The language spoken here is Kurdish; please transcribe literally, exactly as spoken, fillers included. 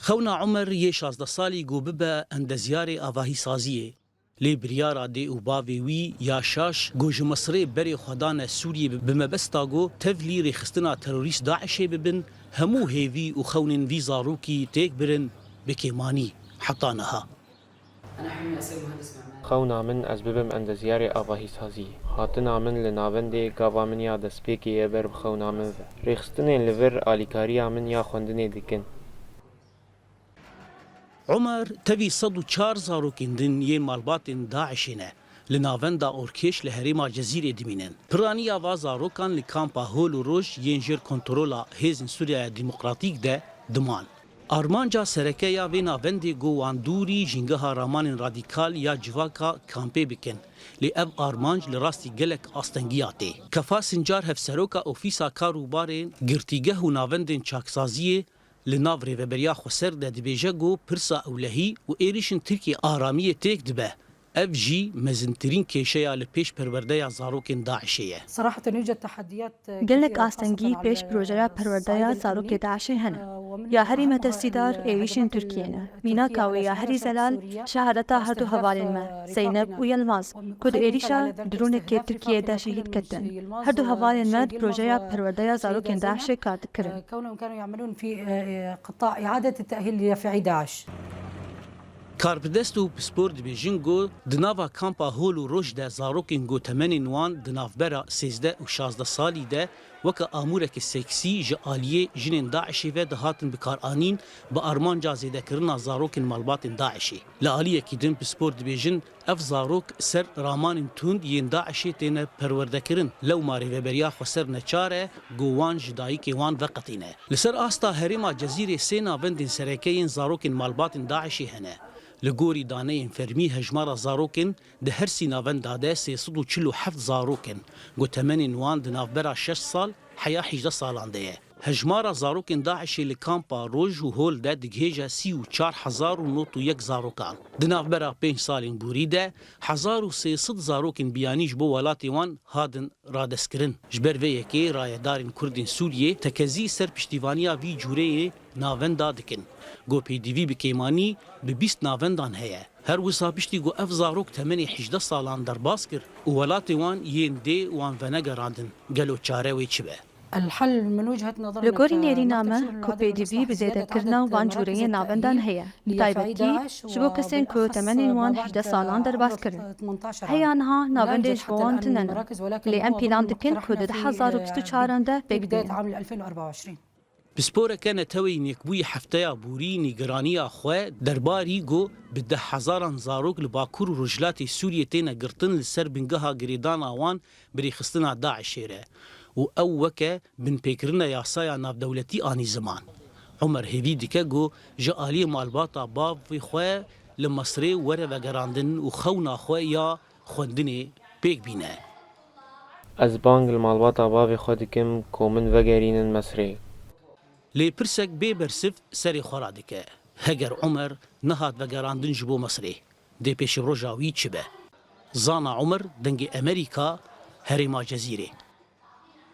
Xewna Omer yê şazdeh salî got bibe endezyarê avahîsaziyê. Lê biryara dê û bavê wî ya şaş got ji Misirê berê xwe dane Sûriyê bi mebesta got tevlî rêxistina terorîst DAIŞê bibin, hemû hêvî û xewnên vî zarokî têk birin bi kêmanî heta niha. Xewna min ez bibim endezyarê avahîsaziyê. Hatina min li navendê gava min ya destpêkê ye ber bi xewna min ve. Rêxistinên li vir alîkariya min ya xwendinê dikin. Omer tevî sed û çar zarokên din yên malbatên DAIŞê ne. Li navenda Orkêş li herêma Cezîrê dimînin. Piraniya va zarokan li kampa Hol û Roj yên jêr kontrola Hêzên Sûriyeya Demokratîk de diman. Armanca sereke ya vê navendê got wan dûrî jîngeha ramanên radîkal ya civaka kampê bikin. Lê ev armanc li rastî gelek astengiya tê. Kefa Sincar hevseroka Ofîsa Kar û Barên Girtîgeh û Navendên Çaksaziyê li nav Rêveberiya Xweser de dibêje got pirsa ewlehî û êrîşên Tirkiyê aramiyê têk dibe. Ev jî mezintirîn kêşeya li pêş perwerdeya zarokên DAIŞê ye. Gelek astengî pêş projeya perwerdeya zarokê DAIŞê hene. Ya herî metirsîdar êrîşên Tirkiyê ne. Mînaka wê ya herî zelal şehadeta her du hevalên me, Zeynep û Yilmaz, ku di êrîşa dronekê Tirkiyê de şehîd ketin. Her du hevalên me di projeya perwerdeya zarokên DAIŞê kar dikirin. Karbidest û pispor dibêjin ku di nava kampa Hol û Roj de zarokên ku temenên wan di navbera sêzdeh û şazdeh salî de weke amûreke seksî ji aliyê jinên DAIŞê ve dihatin bikaranîn bi armanca zêdekirina zarokên malbatên DAIŞê. Li aliyekî din pispor dibêjin ev zarok ser ramanên tund yên DAIŞê têne perwerdekirin. Lewma Rêveberiya Xweser neçar e ku wan ji dayikê wan veqetîne. Li ser asta herêma Cezîrê sê navendên sereke yên zarokên malbatên DAIŞê hene. Li gorî daneyên fermî hejmara zarokên di her sî navenda de sê sed û çil û heft zarok in ku temenên wan di navbera şeş sal heya hejdeh salan de ye. Hejmara zarokên DAIŞê li kampa Roj û Hol de digihêje sî û çar hezar û nod û yek zarokan. Di navbera pênc salên borî de hezar û sê sed zarokên biyanî ji bo welatê wan hatin radestkirin. Ji ber vê yekê rayedarên Kurdên Sûriyê tekezî ser piştîvaniya vî cûreyê navenda dikin. Ku pêdivî bi kêmanî bi bîst navendan heye. Her wisa piştî ku ev zarok temenê hejdeh salan derbas kir û welatê wan yên dê wan venegerandin, gelo çare wê çi be? Li gorî nêrîna me ku pêdivî bi zêdekirina van cûreyên navendan heye, bi taybetî ji bo kesên ku temenên wan hejdeh salan derbas kirin. Heya niha navendê ji bo wan tune ne. Lê em pîlan dikin ku di du hezar û bîst û çaran de pêk bînin. Pisporeke Neteweyên Yekbûyî hefteya borî nîgiraniya xwe derbarî got bi deh hezaran zarok li Bakur û Rojhilatê Sûriyê têne girtin li ser bingeha girêdana wan bi rêxistina DAIŞê re û ew weke binpêkirina yasaya navdewletî anî ziman. Omer hêvî dike got ji aliyê malbata bavê xwe li Misirê were vegerandin û xewna xwe ya xwendinê pêk bîne. Ez bang li malbata bavê xwe dikim ku min vegerînin Misirê. Lê pirsek bê bersiv serê xwe radike. Heger Omer nehat vegerandin ji bo Misirê, dê pêşîroja wî çi be? Zana Omer, Dengê Emerîka, herêma Cezîrê.